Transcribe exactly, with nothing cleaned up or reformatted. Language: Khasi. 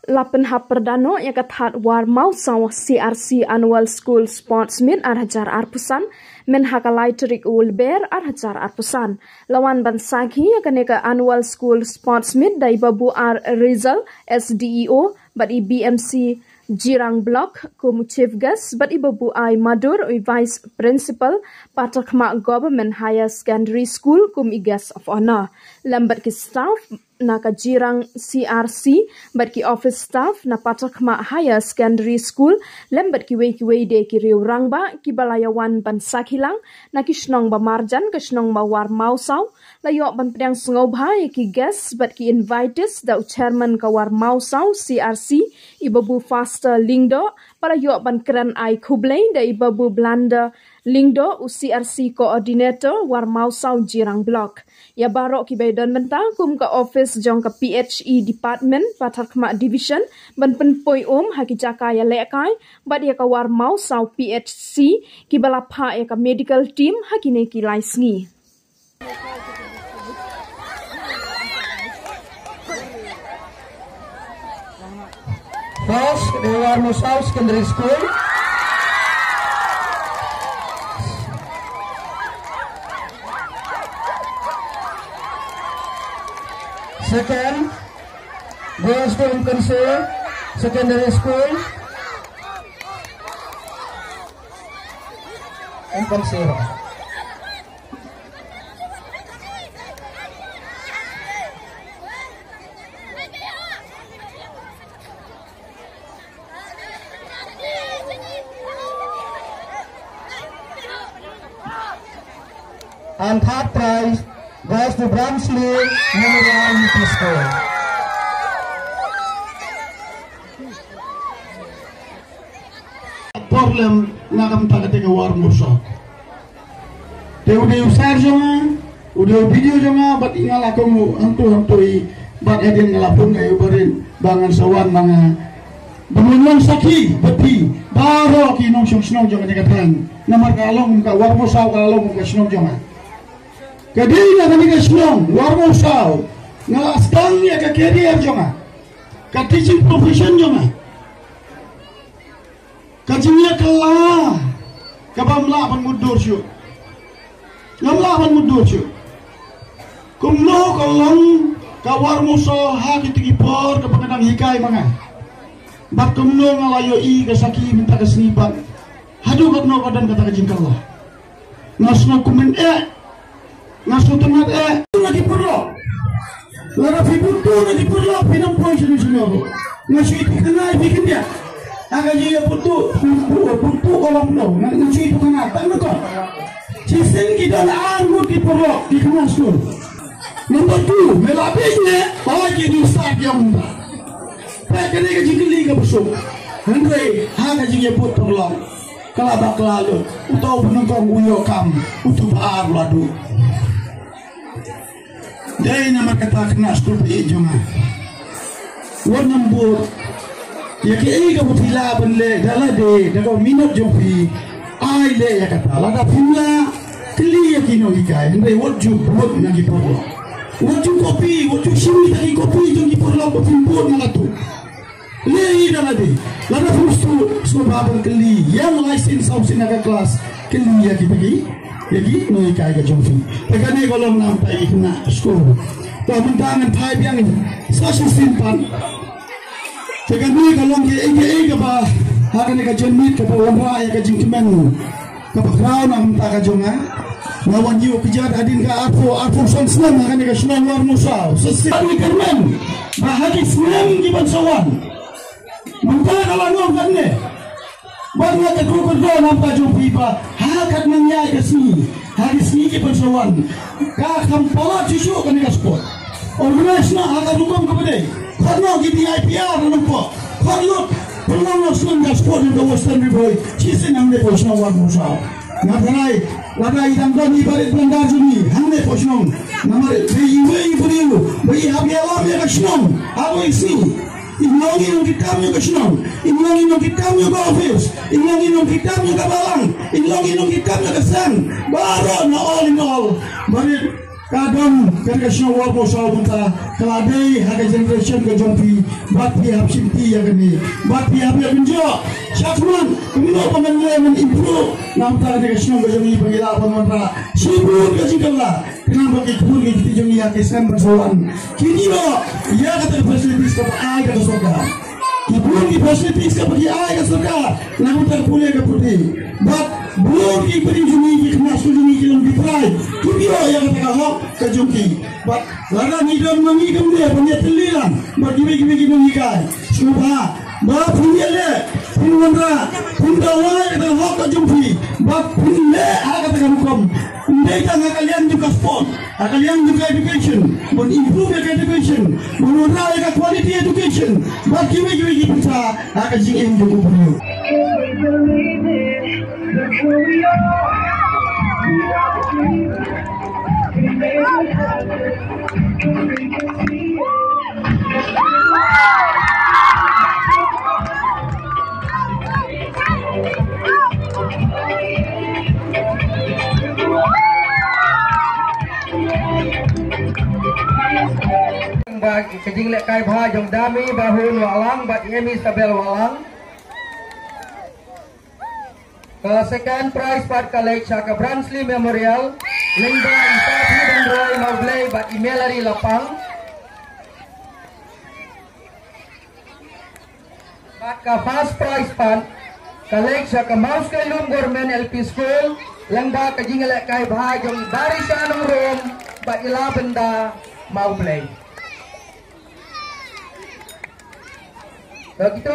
La pynhap pyrda noh ïa ka thad War Mawsaw C R C Annual School Sports Meet ar hajar arphew san, mynha ka lai tarik u Lber ar hajar arphew san. La wan ban sakhi ïa kane ka Annual School Sports Meet da i Babu R Rizal, S D E O, bad i B M C Jirang Block kum u Chief Guest, bad i Babu I Madur, u Vice Principal, Patharkhmah Government Higher Secondary School kum i Guest of Honour. Lem bad ki staff na ka Jirang C R C, bad ki office staff na Patharkhmah Higher Secondary School, lem bad kiwei kiwei de ki riew rangbah kiba la ïa wan ban sakhi lang na ki shnong ba marjan, ka shnong ba War Mawsaw. La ïoh ban pdiang sngewbha ïa ki guest bad ki invitees da u chairman ka War Mawsaw C R C, i Babu Faster Lyngdoh, ba la ïoh ban kren ai khublei da i Babu Blanda Lyngdoh, u C R C coordinator War Mawsaw Jirang Block. Ïa baroh kiba ïadon bynta kum ka office jong ka P H E Department, Patharkhmah Division, ban pynpoi um ha ki jaka ïalehkai, bad ïa ka War Mawsaw P H C kiba la phah ïa ka medical team ha kine ki lai sngi. First, War Mawsaw Secondary School. Second, Girls School Umkhansew Secondary School. Umkhansew. And third prize goes to Bramsley Memorial U P School. Problem na ka bynta kata ka War Mawsaw. Te u dei u sir jong nga, u dei u B D O jong nga, bad i nga la kohnguh hangto hangto i, bad hadien nga la phone ïa u barit ba ngan sa wan ma nga. Ba ngan long sakhi bad phi baroh ki nongshong shnong jong kane ka thaiñ. Namar ka long ka War Mawsaw ka long ka shnong jong nga. Ka dei na kane ka shnong War Mawsaw nga la sdang ïa ka career jong nga, ka teaching profession jong nga. Ka jingïakylla kaba ym lah ban mutdur shuh. Ngam lah ban mutdur shuh. Kumno ka long ka War Mawsaw ha kito ki por kaba ka dang hikai ma nga. Bad kumno nga la ïohi ka sakhi mynta ka sngi bad haduh katno ka don kata ka jingkylla. Nga sngewkmen eh. Nga sngewtynnat eh. Na ki paralok. Lada phi bud na ki paralok phin ym poi shano shano ruh. Nga shu ïathuhkhana ïa phi khyndiat. Ha ka jingïabud, bud, bud ka long kumno. Nga, nga shu ïathuhkhana tang na ka. Shisien ki don ar ngut ki paralok ki khynnah skul. Number two, me la bieit ne, ba la ki dei start ïa u mynta. Peit kane ka jingkylli kaba suk. Hynrei ha ka jingïabud paralok, ka la bakla lut. Uta u ba nyngkong u ïoh kam, uta uba ar u la duh. Dei namar kata khynnah skul ba ïeit jong nga, wat nym bud ïa kaei kaba phi lah ban leh da lade da ka minot jong phi. Ai leh ïa kata, lada phim lah, kylli ïa ki nonghikai. Hynrei wat ju bud na ki paralok. Wat ju copy, wat ju shim ïa ki copy jong ki paralok ba phim bud na katu. Leh ïa da lade. Lada phim sngewthuh, sngewbha ban kylli ïa u lai sien saw sien ha ka klas. Kylli ïa ki, ïa ki nonghikai ka jong phi. Te kane ka long na bynta ki khynnah skul. Te mynta ngan phai biang sa shisien pat. Te kane ka long kaei kaei kaba ha kane ka janmiet kaba wanrah ïa ka jingkmen kaba khraw na ka bynta ka jong nga. Nga wan ïuh kjat hadien ka arphew, arphew san snem ha kane ka shnong War Mawsaw. Sa shisien ngi kyrmen ba ha ki snem ki ban sa wan, mynta ka la ong katne. Bad nga kyrkhu kyrdoh na ka bynta jong phi ba ha katne ngi ïaid ka sngi, ha ki sngi ki ban sa wan, ka kham palat shuh shuh kane ka sport. Organize noh ha ka rukom kaba dei. Khot noh ki D I P R na nongpop. Khot lut pynlong noh shnong ka sport jong ka Western Ri Bhoi. Shisien hangne poi shnong War Mawsaw. Nga tharai lada i dang don i barit Blanda jong ngi hangne poi shnong. Namar ba iwei i briew ba i hap ïalam ïa ka shnong ha kawei ka sngi. In long i nongkitkam ïa ka shnong, in long i nongkitkam ïa ka office, in long i nongkitkam ïa ka balang, in long i nongkitkam ïa ka seng. Baroh na all in all, barit Ka don kane ka shnong Warbah sha mynta, ka la dei ha ka generation ka jong phi, bad phi hap shimti ïa kane, bad phi hap ïa kynjoh. Sha khmat kumno ba ngan leh ban improve na ka bynta kane ka shnong ka jong ngi, ba ngi lah ban wanrah shibun ka jingkylla. Khnang ba ki khun ki kti jong ngi ha ki snem ban sa wan, kin ïoh ïa kata ka facilities kaba ai ka sorkar. Ki bun ki facilities kaba ki ai ka sorkar na ka bynta ka pule ka pule. Bad bun ki briew jong ngi, ki khynnah skul jong ngi, ki long deprived, kim ïoh ïa kata ka hok ka jong ki. Bad lada ngi don ma ngi kam dei ban ïatylli lang bad kiwei kiwei ki nonghikai, sngewbha ba phin ïaleh, phin wanrah, phin dawa ïa kata ka hok ka jong phi, bad phin leh ha kata ka rukom. Ym dei tang ha ka liang jong ka sport, ha ka liang jong ka education, ban improve ïa ka education, ban wanrah ïa ka quality education, bad kiwei kiwei ki bynta ha ka jingim jong u briew. Ba ka jinglehkai bha jong Dami Bahun Wahlang bad Emi Isabel Wahlang. Ka second prize pat ka leit sha ka Bransley Memorial, lyngba i Sathi Dhanroi Mawblei bad i Melari Lapang. Bad ka first prize pat ka leit sha ka Mawskelum Government L P School, lyngba ka jinglehkai bha jong i Barisha Nongrum bad i Labenda Mawblei. Ka kito